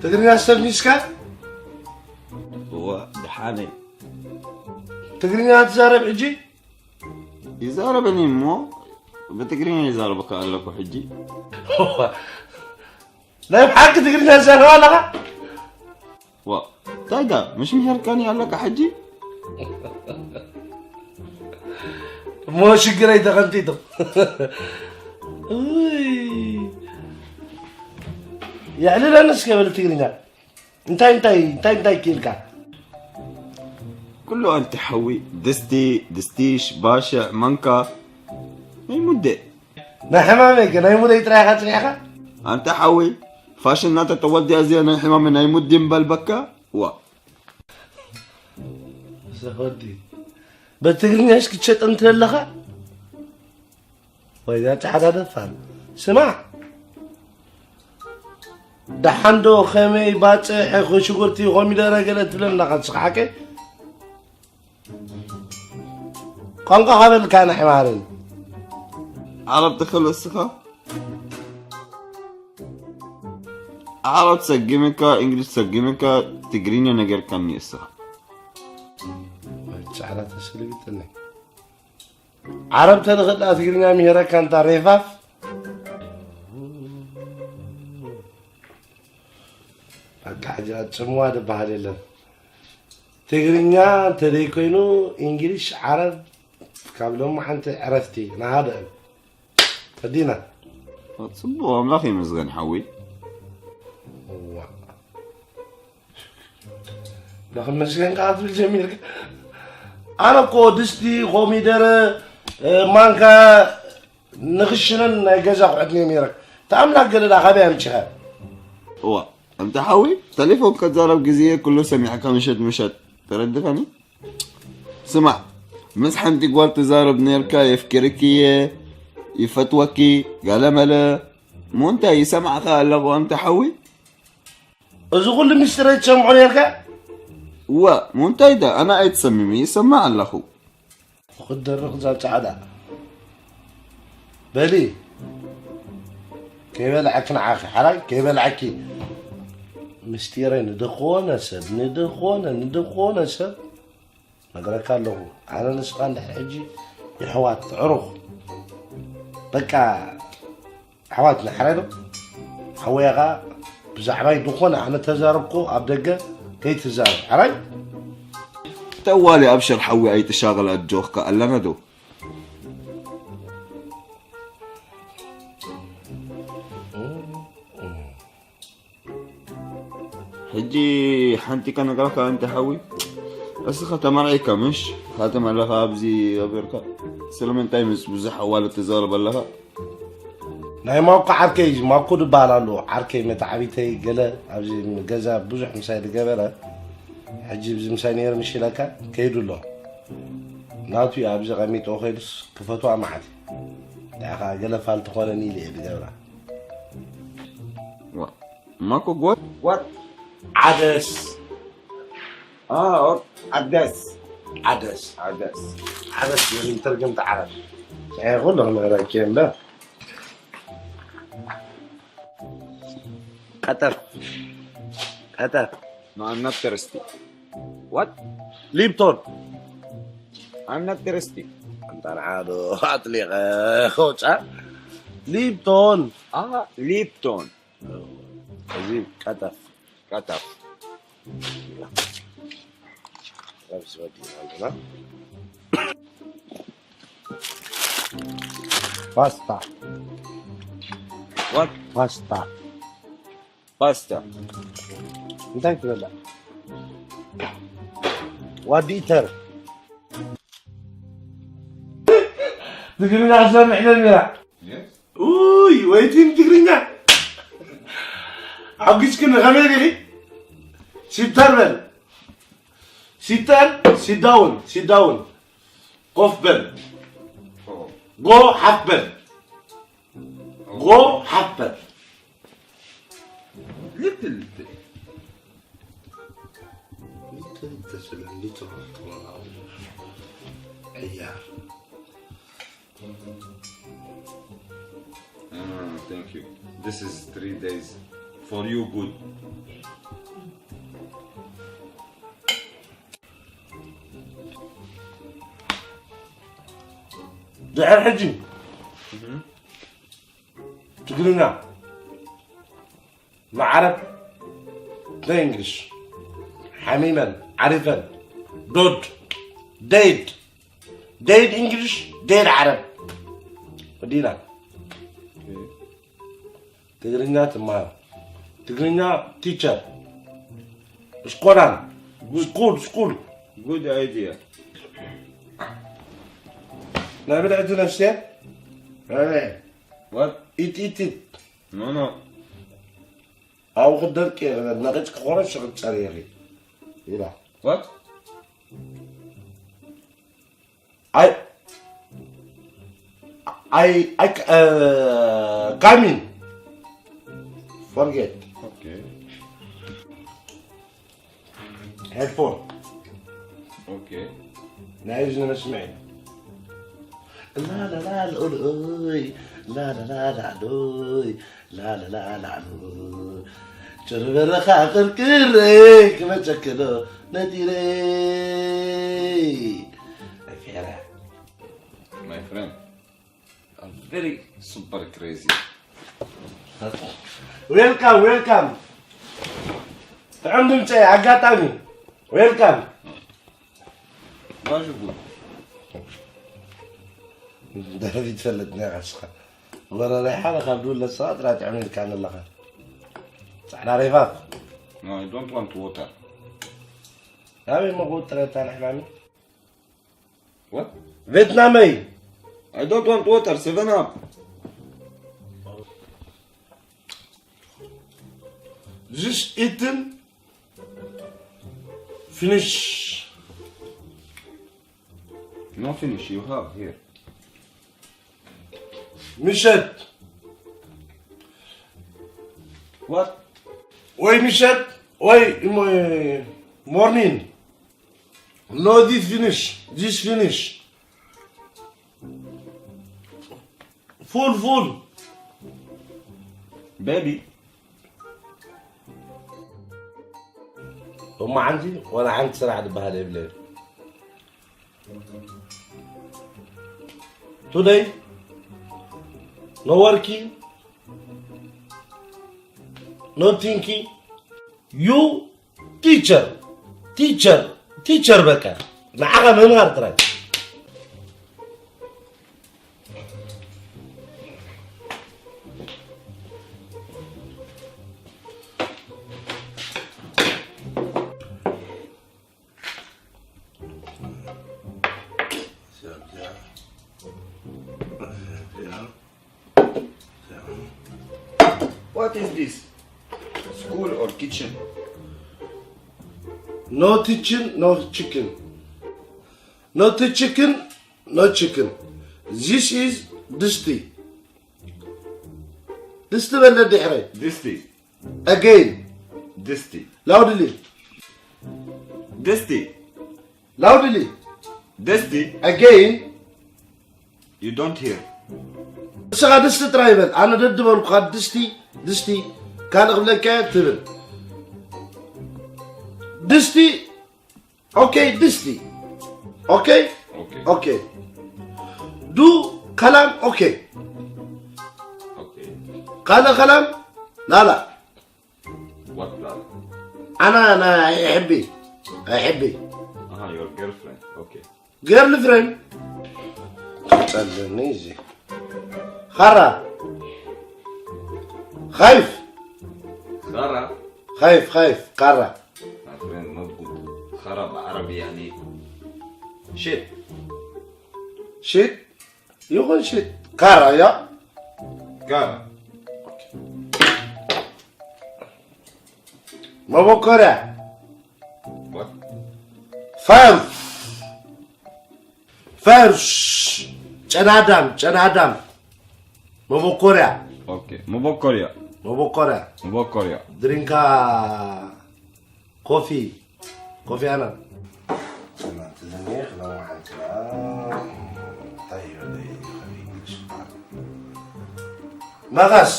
ትግርኛ ሰሚስካ? እዋ፣ ደሓነይ። ትግርኛ ትዛረብ ሕጂ? ይዛረበኒ እሞ ብትግርኛ ይዛረበካ ኣለኩ ሕጂ። ናይ ብሓቂ ትግርኛ ትዛረብ ኣለኻ? ዋ፣ እንታይ ዳ፣ ምሽ ምሄርካኒ ኣለካ ሕጂ? እሞ ሽግረይ ተኸንቲቱ። እይ። የዕልለኒ እስከ በል ትግርኛ። እንታይ፣ እንታይ፣ እንታይ፣ እንታይ ክኢልካ? ኩሉ ኣንቲ ሓዊ፣ ድስቲ፣ ድስቲሽ፣ ባሽዕ፣ ማንካ፣ ናይ ሙዴ። ናይ ሕማመይ ከ፣ ናይ ሙደይ ጥራይ ኢኻ ጽኒሕካ? ኣንታ ሓወይ፣ ፋሽን ናታ ተወዲኣ እዚኣ ናይ ሕማመይ ናይ ሙዲ እምበል በካ? ዋ። ሰኸዲ። በትግርኛሽ ክትሸጠን ትደለኻ? ወይ ዛ ጻዕዳ ደፋር። ስማዕ። ደሓን ዶ ከመይ ባጽሕ፣ ሽጉርቲ፣ ኮሚደረ ገለ ትብለና ንስኻ ሓቀይ? ቋንቋ ካበልካ ንሕማርን። ዓረብ ትኽእል እስኻ? ዓረብ ሰጊምካ፣ እንግሊዝ ሰጊምካ፣ ትግርኛ ነገርካኒ እስኻ። ጻዕዳ ተሰልቢጥኒ። ዓረብ ተንኽእላ ትግርኛ ምሄረካ እንታ ሬፋፍ። በቃ ሕጂ ጽምዋ ዝበሃል የለን። ትግርኛ እንተደይ ኮይኑ፣ እንግሊሽ፣ ዓረብ፣ ካብ ሎሚ ሓንቲ ዕረፍቲ፣ ንሃደ። ፈዲና። ጽቡቕ፣ ኣምላኽ ይመስገን፣ ሓወይ። እዋ። ኣምላኽ ይመስገን፣ ከኣ ትብል ጀሚርካ። ኣነ እኮ ድስቲ፣ ኮሚደረ፣ እ፣ ማንካ፣ ንኽሽነን ናይ ገዛ ኣቑሑት ነይሩ። ተኣምላኽ ገለ ደኣ ካበይ ኣምጺኻ? እዋ፣ ኣንታ ሓወይ፣ ተሌፎን ከዛረብ ግዜ ኩሉ ሰሚዕካ ምሸት ምሸት። ተረድኻኒ? ስማዕ፣ ምስ ሓንቲ ጓል ትዛረብ ነርካ፣ የፍቅርኪ እየ፣ ይፈትወኪ፣ ገለመለ። እሞ እንታይ ይሰማዕካ ኣለኹ ኣንታ ሓወይ? እዚ ኩሉ ምስጢረይ ትሰምዖ ነርካ? እዋ፣ እሞ እንታይ ዳ፣ ኣነ ኣይትሰምሚ፣ ይሰማዕ ኣለኹ። ክትደርቕ እዛ ጻዕዳ። በሊ። ከይበልዐኪ ንዓኺ፣ ሓራይ ከይበልዐኪ። ምስጢረይ ንድኾነ ሰብ፣ ንድኾነ፣ ንድኾነ ሰብ ነግረካ ኣለኹ። ኣነ ንስኻ እንድሕር ሕጂ የሕዋት፣ ዕሩኽ። በቃ ኣሕዋትና፣ ሓራይ ዶ? ሓወይ፣ ኣኻ ብዛዕባይ ዝኾነ ኣነ ተዛረብኩ ኣብ ደገ ከይትዛረብ፣ ሓራይ? ተዋሊ ኣብሽር ሓዊ ኣይትሻቐል ኣጆኻ ኣለና ዶ? ሕጂ ሓንቲ ከነግረካ ኣንተ ሓዊ፣ እስኻ ተመርዒካ ምሽ? ሓተም ኣለኻ ኣብዚ ገበርካ? ስለምንታይ ምስ ብዙሕ ኣዋልድ ትዛረብ ኣለኻ? ናይ ማኮ ዓርከይ እዩ፣ ማኮ ዝበሃል ኣሎ፣ ዓርከይ መተዓቢተይ ገለ ኣብዚ ገዛ ብዙሕ ምሳይ ዝገበረ፣ ሕጂ ኣብዚ ምሳይ ነይሩ ምሽ ኢለካ ከይዱ ኣሎ። ናቱ እዩ ኣብዚ ቀሚጥዎ ከይዱስ ክፈትዋ መዓት እዩ። ንዓኻ ገለ ፋልቲ ኮነኒ ኢለ እየ ዝገብራ። ዋ፣ ማኮ ጓል? ጓል? ዓደስ። اه، اوكي. عدس. ዓደስ። عدس. ዓደስ ዝብል ተርገምቲ ዓረብ። ይሄ ሁሉ ነገር አይቼ እንደ ቀጠፍ። ቀጠፍ። No, I'm not thirsty. What? ሊፕቶን። I'm not thirsty. ኣንታ ንዓዶ ኣጥሊቐ ኾጫ። ሊፕቶን። Ah, Lipton. እዚ ቀጠፍ። ቀጠፍ። ኣብዚ ወዲና ኣለና። ፓስታ። What? ፓስታ። ፓስታ። እንታይ ትበላ? ዋዲተር። ትግርኛ ክትሰምዕ ነቢራ። Yes. ውይ፣ ወይቲን ትግርኛ። ሓጒስክኒ፣ ከመይ ዲኺ? ሲተር በል። ሲተር፣ ሲዳውን፣ ሲዳውን። ኮፍ በል። Oh. ጎ ሓፍ በል። ጎ ሓፍ በል። Little bit. Little bit. Little bit. ዕያር። Ah, thank you. This is three days. For you, good. ድሕር ሕጂ ትግርኛ ንዓረብ ናይ እንግሊሽ ሓሚመን ዓሪፈን ዶድ ደይድ ደይድ እንግሊሽ ደይድ ዓረብ ወዲና ትግርኛ ትማር ትግርኛ ቲቸር ስኮላን ስኩል ስኩል Good idea. ናይ ብልዕቲ ነፍስያ What? ኢት ኢት ኢት No, no. ኣብኡ ክደርቂ ነቒጭ ክኾረ ሽቕብ ጸሪሪ ኢላ What? ኣይ ኣይ ኣይ ካሚን forget Okay. headphone Okay. ናይ እዝኒ መስምዒ ላላላ ልኡልኡይ ላላላ ላዕሉይ ላላላ ላዕሉ ጭርበረኻ ቅርቅረ ክመጨክሎ ነጢረ ፈራ My friend, I'm very super crazy. Welcome, welcome. ጥዑም ድምፂ ኣጋጣሚ welcome። Bonjour. ዳዊት ፈለጥና ኢኻ ንስኻ ወረዳ ሓደ ካብ ድውለት ሰባት ጥራይ ጥዑም ኢልካኒ ኣለኻ ፃዕዳ ሬፋፍ No, I don't want water. ናበይ መጎት ጥረታ ንሕናኒ What? ቬትናመይ I don't want water. Seven up. Just eaten finish No finish. You have here. ምሸት What? ወይ ምሸት ወይ morning no this finish this finish full full Baby. እሞ ሓንቲ ወላ ሓንቲ ስራሕ ዝበሃል የብለይ today no working no thinking you teacher teacher teacher በቃ ንዓኻ መምሃር ጥራይ What is this? School or kitchen? No teaching, no chicken. No teaching, no chicken. This is ድስቲ. ድስቲ በለ ድሕረይ. Disty. Again. Disty. Loudly. Disty. Loudly. Disty. Again. You don't hear. ንስኻ ድስቲ ጥራይ ይበል ኣነ ደድበልኩኻ ድስቲ ድስቲ ካልእ ክብለካ እየ ትብል ድስቲ okay ድስቲ okay Okay. okay du كلام okay Okay. ካልእ كلام لا لا What plan? أنا أنا يحبي يحبي Uh-huh, your girlfriend. Okay. girlfriend ቀጸልኒ እዚ خرا خايف Khara. خايف خايف قرا My friend, not good. Khara بعربي يعني shit. shit يقول shit قرا يا Khara. መበኮርያ What? ፈርሽ ፈርሽ ጨናዳም ጨናዳም መበኮርያ Okay. Mubokoria. መበኮርያ Mubokoria. ድሪንካ ኮፊ ኮፊ ኣናን መቐስ